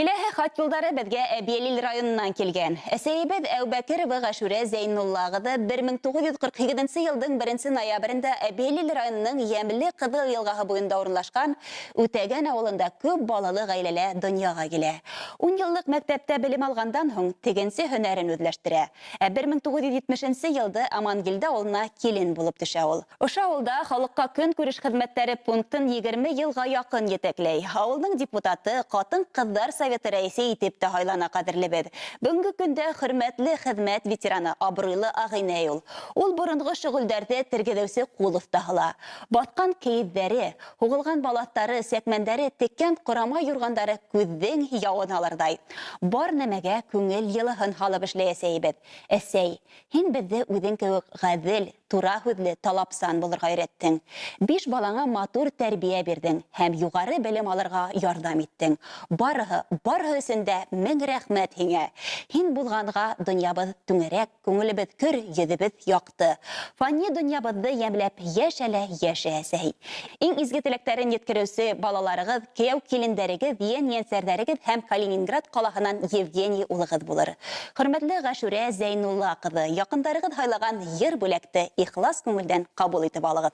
Киләһе хат юлдары беҙгә Әбйәлил районынан килгән. Әсәйебеҙ Әүбәкерова Ғәшүрә Зәйнулла ҡыҙы 1948 йылдың 1 ноябрендә Әбйәлил районының Йәмле Ҡыҙыл йылғаһы буйында урынлашҡан Үтәгән ауылында күп балалы ғаиләлә донъяға килә. Ун йыллыҡ мәктәптә белем алғандан һуң тегенсе һөнәрен үҙләштерә. Ә 1970 нче йылды Амангилде ауылына килен булып төшә ул. Ошо ауылда халыҡҡа көнкүреш хеҙмәттәре пунктын 20 йылға яҡын етәкләй. Ауылдың депутаты, ҡатын-ҡыҙҙар советы рәисе итеп тә һайлана ҡәҙерлебеҙ. Бөгөнгө көндә хөрмәтле хеҙмәт ветераны, абруйлы ағинәй ул. Ул боронғо шөғөлдәрҙе тергеҙеүсе ҡул оҫтаһы ла. Баҫҡан кейеҙҙәре, һуғылған балаҫтары, сәкмәндәре, теккән ҡорама юрғандары күҙҙең яуын алырҙай. Бар нәмәгә күңел йылыһын һалып эшләй әсәйебеҙ. Әсәй, һин беҙҙе үҙең кеүек ғәҙел, тура һүҙле, талапсан булырға өйрәттең. Биш балаңа матур тәрбиә бирҙең һәм юғары белем алырға ярҙам иттең. Барыһы, барыһы өсөн дә мең рәхмәт һиңә. Һин булғанға донъябыҙ түңәрәк, Күңелебеҙ көр, йөҙөбөҙ яҡты. Фани донъябыҙҙы йәмләп йәшә лә йәшә, әсәй. Иң изге теләктәрен еткереүсе балаларығыҙ, кейәү-килендәрегеҙ, ейән-ейәнсәрҙәрегеҙ һәм Калининград ҡалаһынан Евгений улығыҙ булыр. Хөрмәтле Ғәшүрә Зәйнулла ҡыҙы, яҡындарығыҙ һайлаған йыр бүләкте ихлас күңелдән ҡабул итеп алығыҙ.